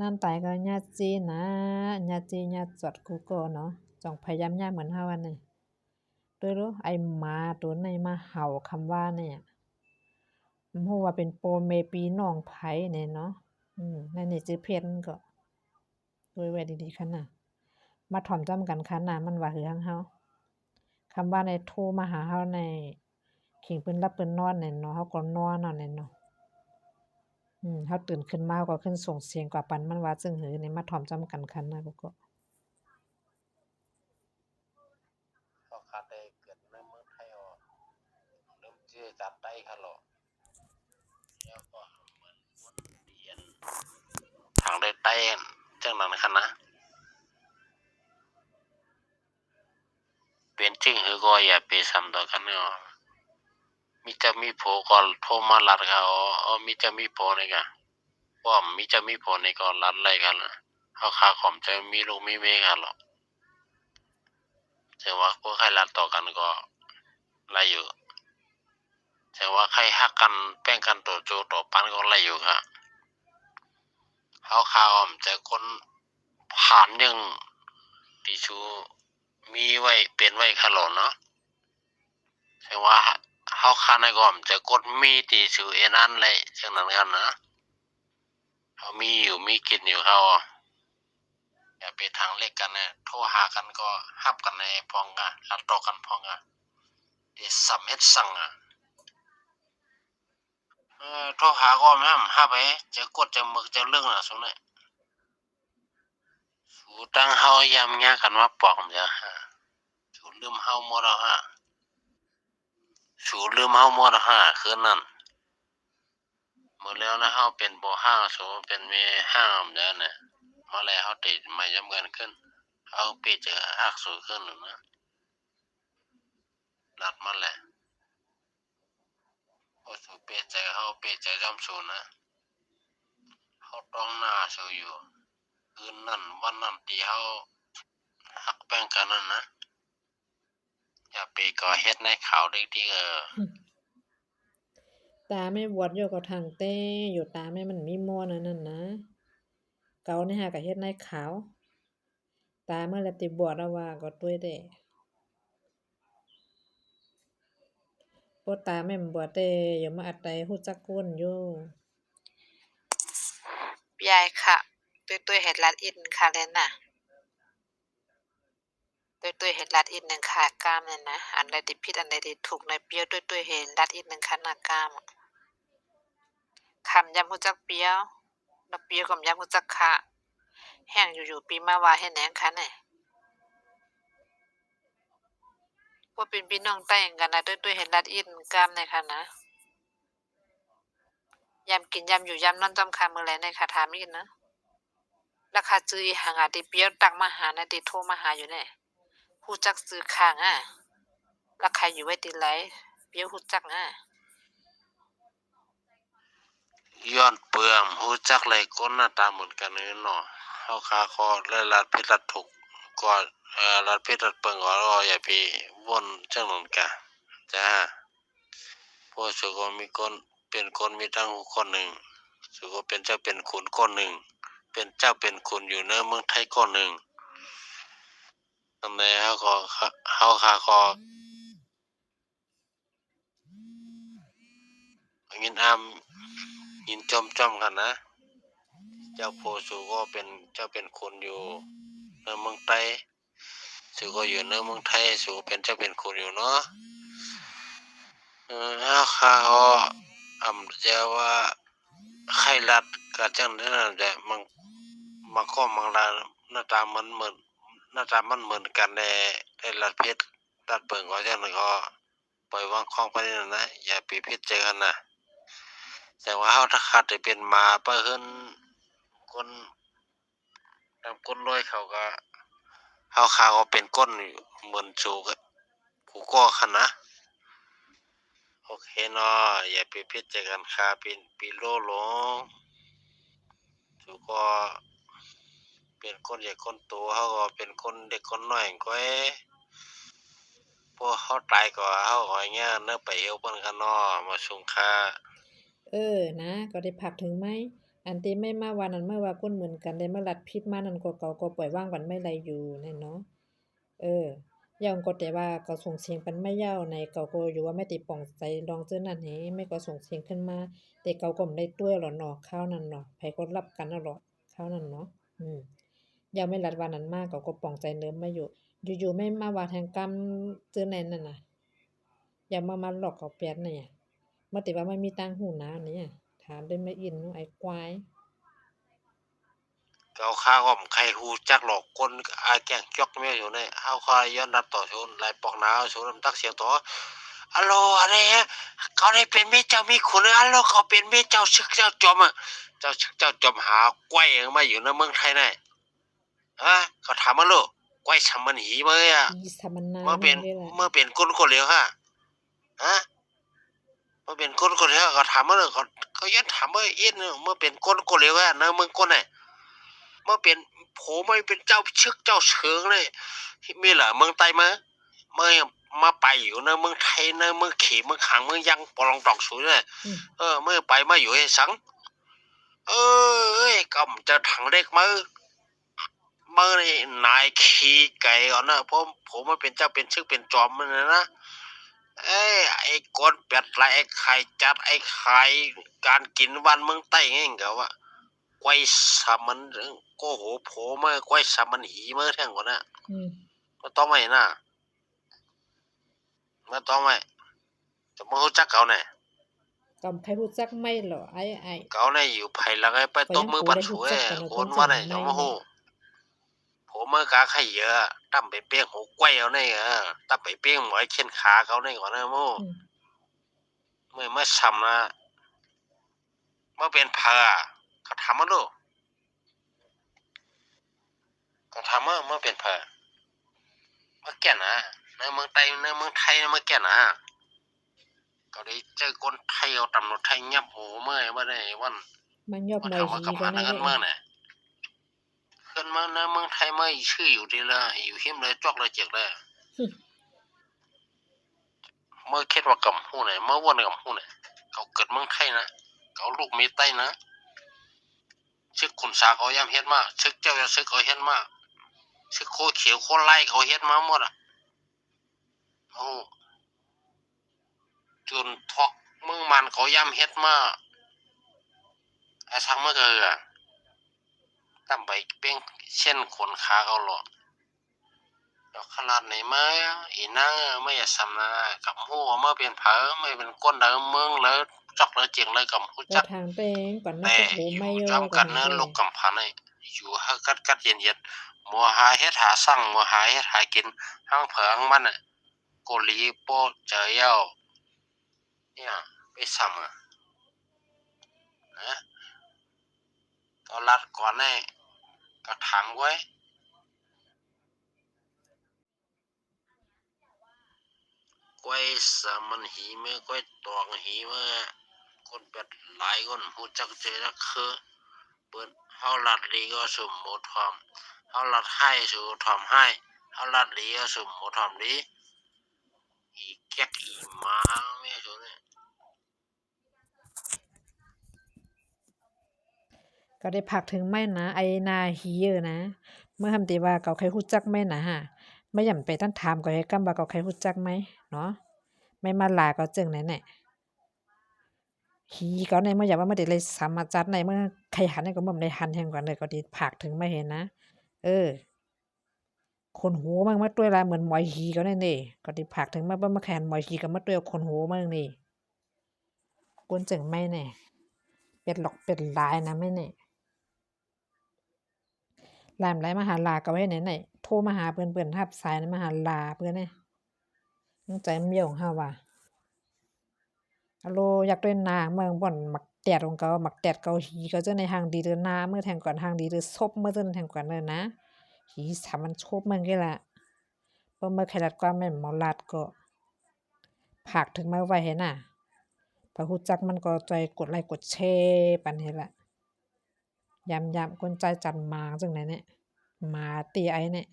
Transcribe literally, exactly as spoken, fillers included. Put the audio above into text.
นั่นตายก็ญาติจีนนะ ญาติจีนญาติจอดกูก็เนาะ จงพยายามญาติเหมือนเฮาอันนี้ ด้วยรู้ ไอ้หมาตัวไหนมาเห่าคำว่าเนี่ย บ่ฮู้ว่าเป็นโปรเมปีน้องไผเนี่ยเนาะ อืม นั่นนี่จื้อเพจมันก็ ด้วยไว้ดีๆ คันน่ะ มาถ่อมจ้ำกันคันน่ะ มันว่าหือหังเฮา คำว่าในโทรมาหาเฮาใน ขิงเปิ้นหลับเปิ้นนอนเนี่ยเนาะ เฮาก็นอนเอาเนี่ยเนาะ อืม เฮาตื่นขึ้นมา เฮาก็ขึ้นส่งเสียงกว่าปันมันว่าจึงหือเนี่ย มาถ่อมจ้ำกันคันน่ะ กูก็ เฮาข้าได้เกิดในเมืองไทยอ๋อ เริ่มเจื้อจาดไต้ค่ะเหรอ แล้วก็เหมือนคนเปลี่ยนทางได้ไต้จังนั้นค่ะนะ เป็นจริงหือก็อย่าไปซ้ำต่อกันเนาะ มีเจ้ามีผัวก็โทรมาลัดค่ะ อ๋อ อ๋อ มีเจ้ามีผัวนี่กะ บ่มีเจ้ามีผัวนี่ก็ลัดไล่กันล่ะ เฮาข้าขอมจะมีลูกมีเมียกันหรอก แต่ว่าผู้ใครลัดต่อกันก็ไล่อยู่ แต่ว่าใครฮักกันแป้งกันตัวโจตัวปันก็ไล่อยู่ค่ะ เฮาข้าขอมจะคนผ่านยังที่ชูมีไว้เป็นไว้ค่ะหรอเนาะ แต่ว่าเฮาข้าในก็ขอมจะกดมีที่ชูเอนั้นเลยจังนั้นกันนะ เฮามีอยู่มีกินอยู่เฮา อย่าไปทางเล็กกันนะ โทรหากันก็ฮับกันในพองอ่ะ ลัดต่อกันพองอ่ะ เดี๋ยวสำเฮ็ดสั่งอ่ะ เออ โทรหาก็ไม่ฮับไป จะกดจะมึกจะเรื่องน่ะ สูงเนี่ย สูตั้งเฮายามยากันมาปอกมันจะฮะ สูลืมเฮาหมดแล้วฮะ สูลืมเฮาหมดแล้วฮะ คืนนั้น หมดแล้วนะ เฮาเป็นบ่ห้าง สูเป็นเมห้างแล้วเนี่ย มาแล้วเฮาติดมาย้ำกันขึ้น เฮาเปเจอฮักสูขึ้นหนึ่งนะ รัดมาแหละ โอ้สูเปใจ เฮาเปใจย้ำสูนะ เฮาต้องหน้าสูอยู่ คืนนั้นวันนั้นที่เฮาฮักแป้งกันนั่นนะ อย่าไปก่อเหตุในข่าวเด็กๆ เออ ตาแม่บวดอยู่กับทางเต้อยู่ ตาแม่มันมีมวลอันนั้นนะ เกาเนี่ยหากับเฮ็ดในข่าว ตาเมื่อไรติบวดเอาว่าก็ด้วยเด้ โอ้ ตาแม่นบวดเด้ อย่ามาอัดใดฮู้จักคนอยู่ ยายค่ะ ตุ้ยตุ้ยเห็นลัดอินค่ะเลยน่ะ ตุ้ยตุ้ยเห็นลัดอินหนึ่งค่ะ กล้ามเนี่ยนะ อันใดที่ผิด อันใดที่ถูกในเปรี้ยว ตุ้ยตุ้ยเห็นลัดอินหนึ่งค่ะ หน้ากล้าม คำยำฮู้จักเปรี้ยว แล้วเปรี้ยวก็ยำฮู้จักค่ะ แห้งอยู่ๆ ปีมาว่าเห็นแหนงค่ะเนี่ย ว่าเป็นพี่น้องใต้กันนะ ตุ้ยตุ้ยเห็นลัดอินกล้ามเนี่ยค่ะนะ ยามกินยามอยู่ยามนอนจอมคามื้อแลในคาถามอีกนะ ราคาจื้ออีหางอ่ะ ที่เปียวตักมาหานะ ที่โทรมาหาอยู่เนี่ย ฮู้จักจื้อข้างอ่ะ ราคาอยู่ไว้ที่ไหน เปียวฮู้จักนะ ย้อนเปื่อมฮู้จักหลายคนหน้าตาเหมือนกันเนาะ เฮาคาขอและลัดผิดลัดถูกก็ เอ่อ ลัดผิดลัดเปิงก็อย่าไปวนจังนั้นกะ จ้า พวกสูก็มีคน เป็นคนมีตังคนหนึ่ง สูก็เป็นเจ้าเป็นขุนคนหนึ่ง เป็นเจ้าเป็นขุนอยู่ในเมืองไทยคนหนึ่ง อันใดเฮาก็ เฮาคาก็ ยินอ้ำ ยินจมจ้อมกันนะ เจ้าโพสูก็เป็นเจ้าเป็นขุนอยู่ในเมืองไทย สูก็อยู่ในเมืองไทย สูเป็นเจ้าเป็นขุนอยู่เนาะ เออ เฮาคาก็อำเจ้าว่า ใครลัดก็จังนั้นแหละ บาง บางข้อบางลา หน้าตาเหมือนเหมือน หน้าตามันเหมือนกันแน่ ได้ลัดผิดลัดเปิงก็จังนั้นก็ ปล่อยวางของไปนี่นะ อย่าไปผิดใจกันนะ แต่ว่าเฮาถ้าขาดจะเป็นหมาไปเฮือนคน นำคนรวยเขาก็ เฮาคาก็เป็นคนอยู่เหมือนสูกับกูก็คันนะ โอเคเนาะ อย่าไปผิดใจกันคา เป็นปีโลหลง สูก็เป็นคนใหญ่คนโต เฮาก็เป็นคนเด็กคนน้อยก้อย พวกเฮาตายก็เฮาก็อย่างเงี้ยเนอะ ไปเอวเปิ้นกันเนาะ มาสุงค่า เออ นะ ก็ได้พักถึงไหม อันตี้ไม่มาว่านั้น ไม่ว่าคนเหมือนกันได้มาลัดผิดมานั้นก็ เขาก็ปล่อยวางกันไม่ได้อยู่แน่เนาะ เออ อย่างก็แต่ว่าเขาส่งเสียงปันไม่ยาวใน เขาก็อยู่ว่าไม่ติดป่องใจลองเจอนั่นเห ไม่ก็ส่งเสียงขึ้นมา แต่เขาก็ไม่ได้ตัวยหรอกเนาะ คราวนั้นเนาะ ไผก็รับกันนั่นหรอก คราวนั้นเนาะ อืม ยาวไม่ลัดว่านั้นมา เขาก็ป่องใจเนิมมาอยู่ อยู่ๆ ไม่มาว่าแทงกำเจอในนั่นน่ะ อย่ามา มาหลอกเขาแปดเนี่ย มาแต่ว่าไม่มีตังหูหนาเนี่ย ถามได้ไม่อินไอ้ควาย เขาข้าก็บ่ใครฮู้จักหรอก คนอาแกงจอกแมวอยู่เนี่ย เฮาข้าย้อนรับต่อโซนหลายปอกหนา โซนน้ำตักเสียงต่อ อัลโหล อันนี้ เขาได้เป็นเมียเจ้ามีขุน อัลโหล เขาเป็นเมียเจ้าชึกเจ้าจอมอะ เจ้าชึกเจ้าจอมหาไกว้มาอยู่ในเมืองไทยเนี่ย ฮะ เขาถามมาโลด ไกว้สามัญหีเมื่ออะ อีสามัญนา เมื่อเป็น เมื่อเป็นคนคนเดียวฮะ ฮะ เมื่อเป็นคนคนเดียว เขาถามมาเลย เขา เขาย้อนถามว่า เอ็ดเนี่ย เมื่อเป็นคนคนเดียวฮะ ในเมืองคนไหน เมื่อเป็น โผไม่เป็นเจ้าชึกเจ้าเฉิงเลย มีเหรอเมืองใต้มา เมื่อมาไปอยู่ในเมืองไทย ในเมืองเขมร เมืองขาง เมืองยัง ปอลองตอกสูเนี่ย อืม เออ เมื่อไปมาอยู่ไอ้สัง เอ้ย ก็มันจะถังเล็กมา เมื่อนี่นายขี้ไก่ก่อนนะ ผม ผมมาเป็นเจ้าเป็นชึกเป็นจอมมันนะนะ เอ้ย ไอ้คนแปดลาย ไอ้ขายจัด ไอ้ขายการกินวันเมืองใต้ไงเขาว่า ไกว้สามัญ โกโห โผมา ไกว้สามัญหีมาแท่งก่อนนะ อืม ก็ต้องไม่นะ มาต้องไว้ จะมาฮู้จักเขาแหน่ ก็ใครฮู้จักไม่หรอ ไอ้ ไอ้ เขาเนี่ยอยู่ภายหลังไอ้ไปตบมือปันสวย ก็ยังบ่ได้ฮู้จักกันนะ คนว่าเนี่ย คนจังไม่ จะมาฮู้ ผมเมื่อกาใครเยอะ ตั้มไปเป้งหัวไกว้เอาเนี่ย เออ ตั้มไปเป้งหมอยเข็นขาเขาเนี่ยก่อนนะโม่ อืม เมื่อ เมื่อซ้ำนะ เมื่อเป็นเผอ เขาถามมาดู ก็ถามว่าเมื่อเป็นเผอ เมื่อแก่นนะ ในเมืองไทย ในเมืองไทยเมื่อแก่นนะ ก็ได้เจอคนไทยเอาตำรวจไทยยับโหเมื่อยว่าได้วัน มันยับ ว่าถามว่า หมอยหี กลับมา ก็ได้ ในเงินเมื่อไหร่ ขึ้นมาในเมืองไทยเมื่อชื่ออยู่ดีละ อยู่หิมเลยจอกเลยเจียกเลย เมื่อคิดว่ากำหู้ไหน เมื่อวันกำหู้ไหน เขาเกิดเมืองไทยนะ เขาลูกมีไต้นะ ชึกขุนสาเขาย่ำเฮ็ดมา ชึกเจ้าชึกเขาเฮ็ดมา ชึกโคเขียวโคไล่เขาเฮ็ดมาหมดอ่ะ โอ้ จนทอกเมืองมันเขาย่ำเฮ็ดมา ไอ้สังเมื่อเกิดอะ ตั้มไปเป้งเช่นขนขาเขาหรอ ดอกขนาดไหนมา อีนางเอ้ย ไม่อย่าสำนา กำหู้ว่าเมื่อเป็นเผอ ไม่เป็นก้นเดิมเมืองเลย จอกเลยเจียงเลย กำหู้จัก แต่ทางแปลงก่อนนะ แต่ โอ้โห อยู่ ไม่ จอมกันเนอะ ก่อนนะ ลูกกำพันไอ้ อยู่ให้กัดกัดเย็นเย็น มัวหาเฮ็ดหาสั่ง มัวหาเฮ็ดหากิน ห้างเผอห้างมันน่ะ โกหลีโป้เจอเย้า เนี่ย ไปซ้ำอ่ะ นะ ก็ลัดก่อนแน่ ก็ถามไว้ ไกว้สามัญหีเมื่อ ไกว้ตองหีเมื่อ คนแปดหลายคนฮู้จักเจอจักคือ เปิ้น เฮาลัดดีก็สมโมทอม เฮาลัดไห้สู่ทอมไห้ เฮาลัดดีก็สมโมทอมดี อีแก๊กอีหมาแม่สูเนี่ย ก็ได้ฝากถึงไม่นะ ไอ้หน้าหีเอ้อนะ เมื่อทำตีว่าเขาใครฮู้จักไม่นะฮะ ไม่หย่ำไปตั้งถามก็ให้กำว่าเขาใครฮู้จักไหมเนาะ ไม่มาลาก็เจิงไหนแน่ หีเขาในเมื่ออยากว่าเมื่อเดี๋ยวเลยสามารถจัดในเมื่อใครหันในก็เมื่อมันได้หันแทนก่อนเลย ก็ดีฝากถึงไม่เห็นนะ เออ ขนหูมันมาด้วยละเหมือนหมอยหีเขาเนี่ยนี่ ก็ดีฝากถึงมาเมื่อใครหันหมอยหีก็มาด้วยเอาขนหูมันนี่ คนเจิงไม่เนี่ย เป็นหลอกเป็นหลายนะไม่เนี่ย หลายหลายมาหาลาก็ไว้ไหนไหน โทรมาหาเพื่อนเพื่อนรับสายนะ มาหาลาเพื่อนเนี่ย น้องใจเมียของเฮาว่ะ อะโล อยากได้นางเมืองบ่อนหมักแตดของเขา หมักแตดเกาหลีเขาเจ้าในห้างดีเด้อนา เมื่อแทงก่อนห้างดีเด้อ ซบเมื่อเจ้าแทงก่อนเลยนะ หีสามมันซบเมืองกี่ละ เพราะเมื่อใครรัดความแม่นหมอรัดก็ ฝากถึงมาไว้ให้น่ะ พอฮู้จักมันก็จอยกดไลค์กดแชร์ปันให้ละ ยามๆ คนใจจัดหมาจังไหนเนี่ย หมาตีไอ้เนี่ย